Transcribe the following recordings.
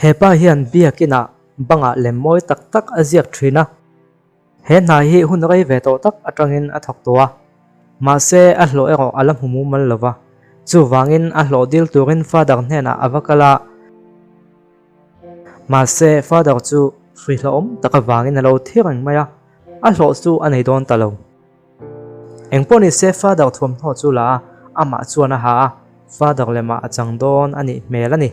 He pa hian biakinah bangah lem mawi tak tak a ziak thin a. He hna hi hun rei ve tawh tak atangin a thawk tawh a. Mahse, a hlawh erawh a la hmu mumal lo va. Chuvangin a hlawh dil turin Father hnenah a va kal a. Mahse, Father chu hrui hlauhawm tak avangin a lo thi reng mai a, a hlawh chu a nei dawn ta lo. Engpawh ni se Father thuamhnaw chu la a, amah chuan a ha a, Father lemah a chang dawn a nih hmel a ni.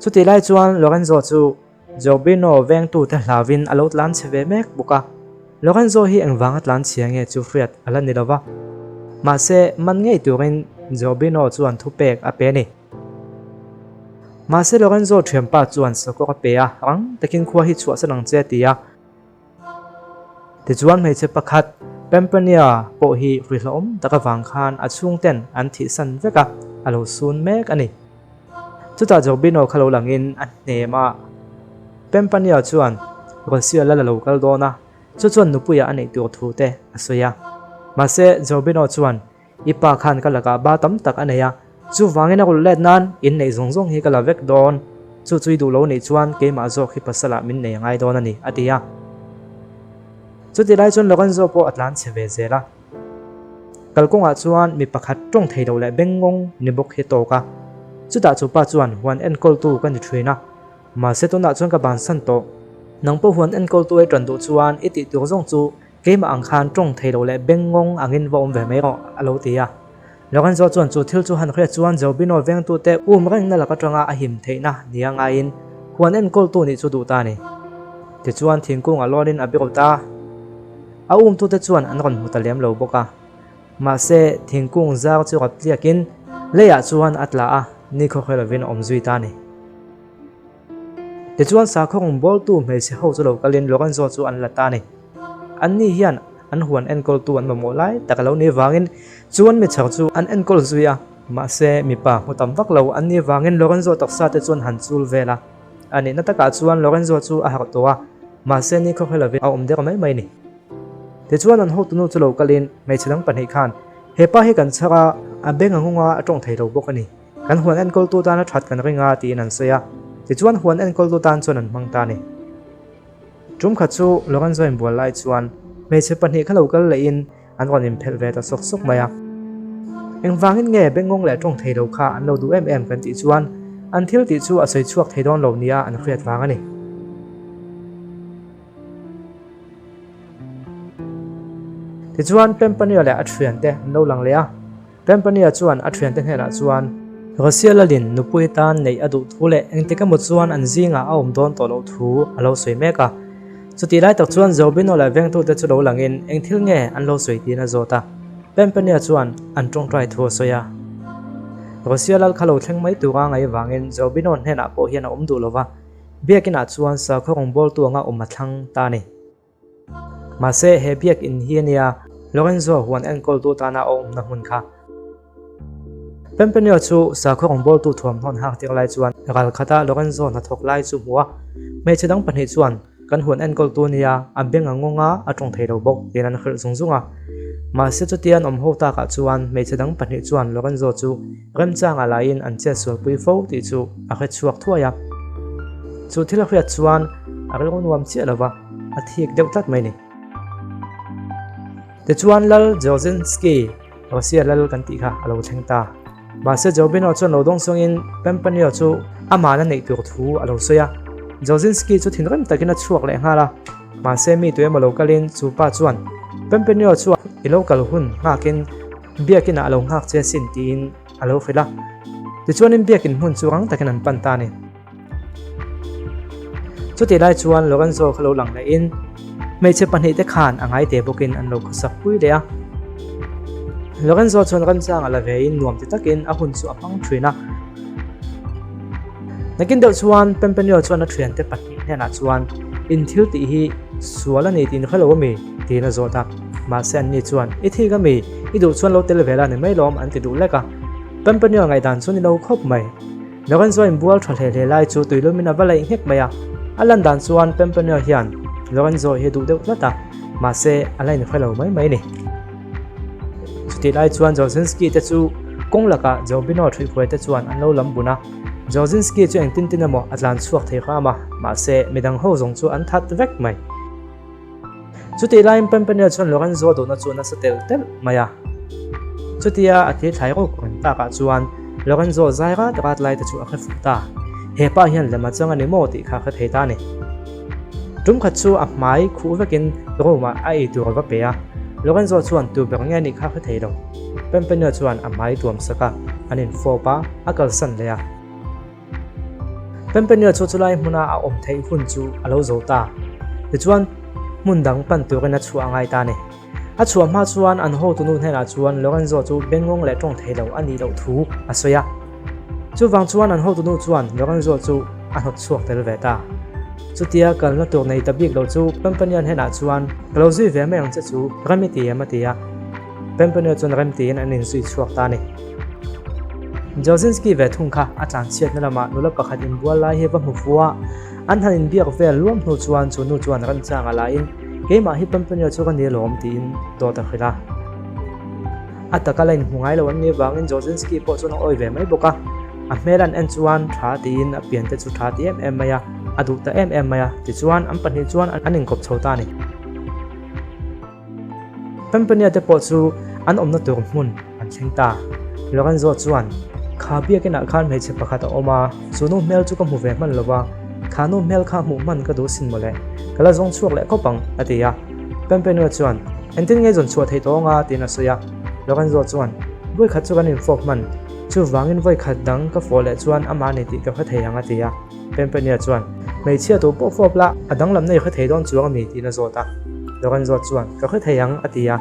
Chutih lai chuan Lorenzo chu Gerbino vengtute hlauvin a lo tlan chhe ve mek bawk a. Lorenzo hi engvanga tlan chhia nge chu hriat a la ni lo va. Mahse, man ngei turin Gerbino chuan thupek a pe a ni. Mahse Lorenzo thianpa chuan sakawr a pe a, rang takin khua hi chhuahsan ang che a ti a. Tichuan hmeichhe pakhat, Pempernia pawh hi hrihlawm tak avang khan a chhungten an thihsan vek a, a lo sun mek a ni. Chutah Jobino kha lo langin a hnem a, Pempernia chuan Russia lal a lo kal dawn a, chu chuan nupuia a neih tur thu te a sawi a. Mahse Jobino chuan I pa khan ka lakah ba tam tak a nei a, chuvangin a rulh let nan inneih zawng zawng hi ka la vek dawn. Chu chu i duh lo nih chuan keimah zawk hi pasalah min nei a ngai dawn a ni, a ti a. Chuti lai chuan Lorenzo pawh a tlan chhe ve zel a. Kalkawngah chuan mi pakhat tawng thei lo leh bengngawng ni bawk hi tawk a. Chutah chu pa chuan huan enkawltu ka ni thin a, mahse tunah chuan ka bansan tawh. Nang pawh huan enkawltu ei tan duh chuan i tih tur zawng chu Keimah ang khan tawng thei lo leh bengngawng angin va awm ve mai rawh, a lo ti a. Lorenzo chuan chu thil chu han hriat chuan Zerbino vengtute um rengna lak atanga a him theihna nia ngaiin huan enkawltu nih chu duh ta a ni. Tichuan thingkung a lawnin a biru ta. A umtute chuan an rawn hmu ta lem lo bawk a. Mahse, thingkung zar chu rap tliakin leiah chuan a tla a, nikhawkhe lovin a awm zui ta a ni. Tichuan sakhaw rawngbawltu hmeichhe ho chu lo kalin Lorenzo chu an la ta a ni. Anni hian an huan enkawltu an mamawh lai tak a lo nih vangin chuan mi chhar chu an enkawl zui a, mahse mipa hmu tam vak lo an nih vangin Lorenzo taksa te chuan han chul vel a. A nihna takah chuan Lorenzo chu a harh tawh a, mahse ni khawkhe lovin a awm der mai mai a ni. Tichuan an hotunu chu lo kalin hmeichhe dang pahnih khan, Hepa hi kan chhar a, a beng a nghawng a, a tawng thei lo bawk a ni. Kan huan enkawltu tan a that kan ring a tiin an sawi a, tichuan huan enkawltu tan chuan an hmang ta a ni. Tum khat chu Lorenzo inbual lai chuan hmeichhe pahnih kha lo kal lehin an rawn inphelh ve ta sawk sawk mai a. Engvangin nge bengngawng leh tawng thei lo kha an lo duh em em kan tih chuan an thil tih chu a sawi chhuak thei dawn lo nia an hriat vang a ni. Tichuan Pempania leh a thiante an lo lang leh a. Pempania chuan a thiante hnenah chuan, Russia lalin nupui tan neih a duh thu leh engtik emaw chuan an zingah a awm dawn tawh loh thu a lo sawi mek a. Chutih lai tak chuan Zerbino leh vengtute chu lo langin eng thil nge an lo sawi tiin a zawt a. Pempania chuan an tawngtai thu a sawi a. Russia lal kha lo thleng mai tura ngaih vangin Zerbino hnenah pawh hian a awm duh lo va, biakinah chuan sakhaw rawngbawltu anga awm a thlang ta a ni. Mahse, he biakinn hi a nia, Lorenzo huan enkawltu tana a awmna hmun kha. Pempenio chu sakhaw rawngbawltu thuamhnawn hak tir lai chuan ral khata Lorenzo hnathawk lai chu hmu a, hmeichhe dang pahnih chuan kan huan enkawltu nia, a beng a ngawng a, a tawng thei lo bawk tiin an hrilh zung zung a. Mahse chutia an awm ho takah chuan hmeichhe dang pahnih chuan Lorenzo chu remchangah laiin an chetsualpui fo tih chu a hre chhuak thuai a. Chu thil a hriat chuan a rilru nuam chiah lo va, a thik deuh tlat mai ni. Tichuan Lal Dzerzhinsky, Russia lal kan tih kha a lo thleng ta. Mahse Jorbino chuan lo dawng chungin Pempanio chu amahna neih tur thu a lo sawi a. Dzerzhinsky chu thinrim takin a chhuak leh nghal a. Mahse mi tu emaw lo kalin chu pa chuan Pempanio chu i lo kal hun nghakin biakinah a lo nghak che asin tiin a lo hrilh a. Tichuanin biakin hmun chu rang takin an pan ta a ni. Chutih lai chuan Lorenzo kha lo lang lehin hmeichhe pahnihte khan a ngai te bawkin an lo khawsak pui leh a. Lorenzo chuan remchang a la vein nuam ti takin a hun chu a hmang thin a. Nakin deuh chuan Pempenio chuan a thiante pahnih hnenah chuan in thil tih hi sual a ni tih in hre lo ami? tiin a zawt a. Mahse anni chuan i thik ami? I duh chuan lo tel ve la ni mai lawm an ti duh lek a. Pempenio ngaihdan chu ni lo khawp mai. Lorenzo inbual tha hle hle lai chu tuilumin a va laih nghek mai a, a lan dan chuan Pempenio hian Lorenzo hi a duh deuh tlat a, mahse a la inhre lo mai mai a ni. Chutih lai chuan Dzerzhinsky te chu kawng lakah Zerbino thuihhruai te chuan an lo lam bun a. Dzerzhinsky chu engtin tin emaw a tlan chhuak thei hram a, mahse midang ho zawng chu an that vek mai. Chutih laiin Pampanel chuan Lorenzo duhna chu nasa telh telh mai a. Chutia a thil thlai ruk reng takah chuan Lorenzo zai rat rat lai te chu a hre fuh ta. He pa hian lem a chang a ni maw tih kha a hre thei ta a ni. Tum khat chu a hmai khuh vekin room ah a ei tur a va pe a. Lorenzo chuan tu ber nge anih kha a hre thei lo. Pampanel chuan a hmai tuam sak a, an infawp a, a kalsan leh a. Pempenio chu chulai hmuna a awm theih hun chu a lo zo ta. Tichuan, hmun dang pan turin a chhuah a ngai ta a ni. A chhuah hma chuan an hotunu hnenah chuan Lorenzo chu bengngawng leh tawng thei lo a nih loh thu a sawi a. Chuvang chuan an hotunu chuan Lorenzo chu a hnawt chhuak tel ve ta. Chutia kalna tur nei ta bik lo chu Pempenio hnenah chuan, Ka lo zui ve mai ang che chu, rem i ti em? a ti a. Pempenio chuan rem tiin an inzui chhuak ta a ni. Dzerzhinsky ve thung kha a tlanchhiatna lamah nula pakhat inbual lai hi va hmu fu a, an han inbiak vel luam hnu chuan chu nu chuan remchang a laiin, Keimah hi Pempenio chu ka ni alawm tiin dawt a hrilh a. A taka la inhmu ngai lo an nih avangin Dzerzhinsky pawh chuan a awi ve mai bawk a. A hmel an en chuan tha tiin a pian te chu tha ti em em mai a, a duh ta em em mai a, tichuan an pahnih chuan an inkawp chho ta a ni. Pampania te pawh chu an awmna tur hmun an thleng ta. Lorenzo chuan, Kha biakinah khan hmeichhe pakhat a awm a, chu nu hmel chu ka hmu ve hman lo va, kha nu hmel kha hmuh hman ka duh sin mawle, ka la zawng chhuak leh khawp ang, a ti a. Pampania chuan, Engtin nge zawn chhuah theih tawh anga? tiin a sawi a. Lorenzo chuan, Vawikhat chu kan infawp hman, chuvangin vawikhat dang ka fawh leh chuan amah ni tih ka hre thei ang, a ti a. Pempania chuan, Hmeichhia tu pawh fawp la, a danglamna i hre thei dawn chuang a mi? tiin a zawt a. Lorenzo chuan, Ka hre thei ang, a ti a.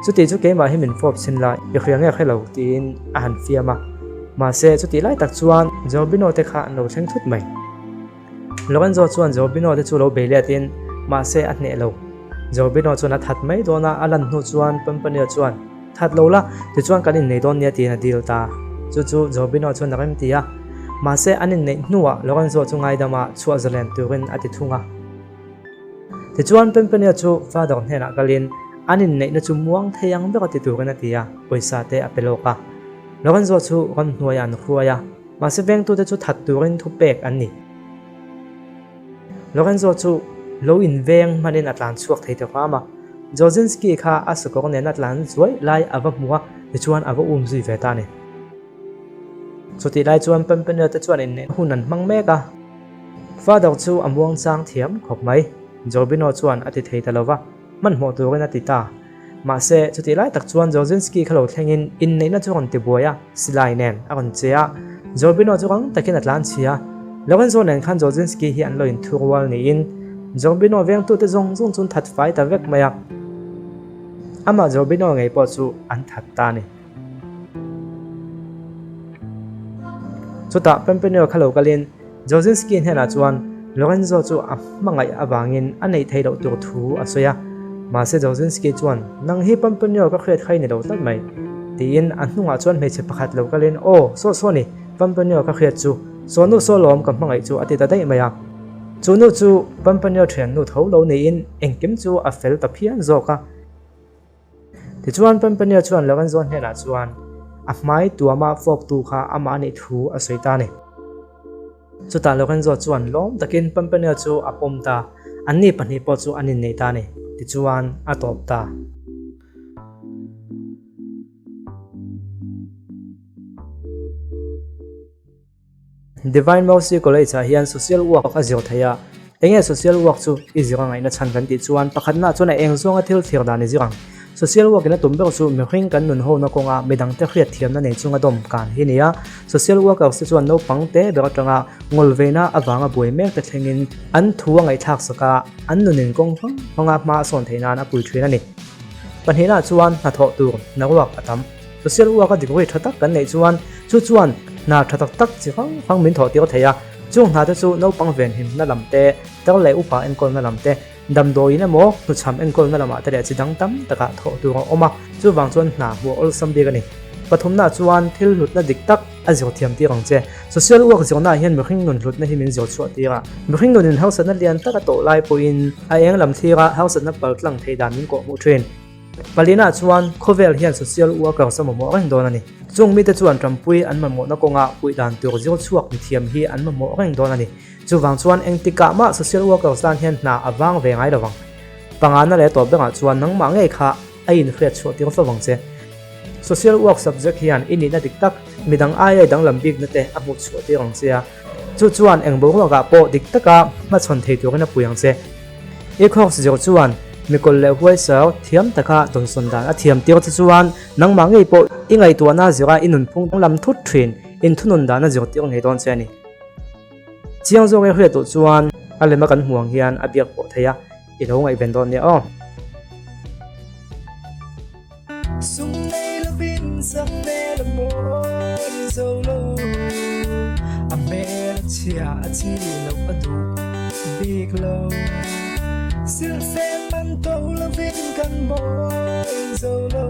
Chutih chu keimah hi min fawp chhin la, i hria nge hre lo, tiin a han fiam a. Mahse, chutih lai tak chuan Zerbino te kha an lo thleng thut mai. Lorenzo chuan Zerbino te chu lo bei letin, mahse a hneh lo. Zerbino chuan a that mai dawn a, a lan hnu chuan Pempania chuan, That lo la, tichuan kan innei dawn nia tiin a dil ta. Chu chu Jobino chuan a rem ti a. Mahse an inneih hnuah Lorenzo chu ngaidama chhuah zalen turin a ti thung a. Tichuan Pempenia chu Father hnenah kalin an inneihna chu muang thei ang ber a ti turin a ti a, pawisa te a pe lawk a. Lorenzo chu ramhnuaiah an hruai a, mahse vengtute chu that turin thupek an ni. Lorenzo chu lo inveng hmanin a tlan chhuak thei ta hram a, Dzerzhinsky kha a sakawr nena tlan zuai lai a va hmu a, tichuan a va um zui ve ta a ni. Chutih lai chuan Pampanel te chuan inneih hun an hmang mek a, Father chu a muangchang thiam khawp mai, Zerbino chuan a ti thei ta lo va. Hmanhmawh turin a ti ta. Mahse, chutih lai tak chuan Dzerzhinsky kha lo thlengin inneihna chu a rawn ti buai a, silai nen a rawn che a. Zerbino chu rang takin a tlan chhi a. Lorenzo nen khan Dzerzhinsky hi an lo inthu rual niin Zerbino vengtute zawng zawng chu an that fai ta vek mai a. Amah Zerbino ngei pawh chu an that ta a ni. Chutah Pempenio kha lo kalin Dzerzhinsky hnenah chuan Lorenzo chu a hmangaih avangin a neih theih loh tur thu a sawi a. Mahse Dzerzhinsky chuan, Nang hi Pampanio ka hriat kha i ni lo tlat mai, tiin a hnungah chuan hmeichhe pakhat lo kalin, Aw, saw saw ni, Pampanio ka hriat chu, saw nu saw lawm ka hmangaih chu a ti ta daih mai a. Chu nu chu Pampanio thiannu tho lo niin engkim chu a fel ta phian zawk a. Tichuan Pampania chuan Lorenzo hnenah chuan a hmai tuama fawktu kha amah anih thu a sawi ta a ni. Chutah Lorenzo chuan lawm takin Pampania chu a pawm ta, anni pahnih pawh chu an innei ta a ni. Tichuan a tawp ta. Divine Mercy College ah hian Social Work a zir thei a, enge Social Work chu i zir a ngaihna chhan kan tih chuan pakhatna chuan a eng zawnga thil thlir dan i zir ang. Social Work in a tum ber chu mihring kan nun hona kawnga midangte hriat thiamna nei chunga dawm kan hi a ni a. Social Workers te chuan naupang te ber atanga ngawlveina avanga buai mek te thlengin an thu a ngaihthlak sak a, an nunin kawng hrang hranga hma a sawn theih nan a pui thin a ni. Pahnihna chuan hnathawh tur hnaruak a tam. Social work a degree tha tak kan neih chuan chu chuan hna tha tak tak chi hrang hrang min thawh tir thei a, chung hna te chu naupang venhimna lam te, tar leh upa enkawlna lam te, damdawiin emaw hnuchham enkawlna lamah te leh chi dang tam takah thawh tur a awm a, chuvang chuan hna hmuh awlsam bik a ni. Pathumna chuan thil hlutna dik tak a zir thiam tir ang che. Social work zirnaah hian mihring nun hlutna hi min zir chhuah tir a, mihring nunin harsatna lian tak a tawh lai pawhin a eng lam thlira harsatna paltlang theih dan min kawhhmuh thin. Palina chuan khawvel hian social workers a mamawh reng dawn a ni. Chung mite chuan ṭampui an mamawhna kawnga puih dan tur zir chhuak mithiam hi an mamawh reng dawn a ni. Chuvang chuan engtikah mah social workers tan hian hna a vang ve ngai lovang. Pangana leh tawp dangah chuan nangmah ngei kha a inhriat chhuah tir fo vang che. Social work subject hian i nihna dik tak, midang aia danglam bikna te a hmuh chhuah tir ang che a. Chu chuan eng boruakah pawh dik taka hmachhawn thei turin a pui ang che. I course zir chuan mikawlh leh huaisar thiam taka dawnsawn dan a thiam tir che chuan nangmah ngei pawh i ngaihtuahna zira i nunphung danglam thut thin inthunun dan a zir tir ngei dawn che a ni. Chiang zawk e hriat duh chuan a lema kan hmuh ang hian a biak pawh thei a, i lo ngaihven dawn nia aw. Sum nei lovin sak hmel a mawi zo lo, a hmel a chhia a chi loh a duh bik lo. Silhfen man to lovin kan mawi zo lo.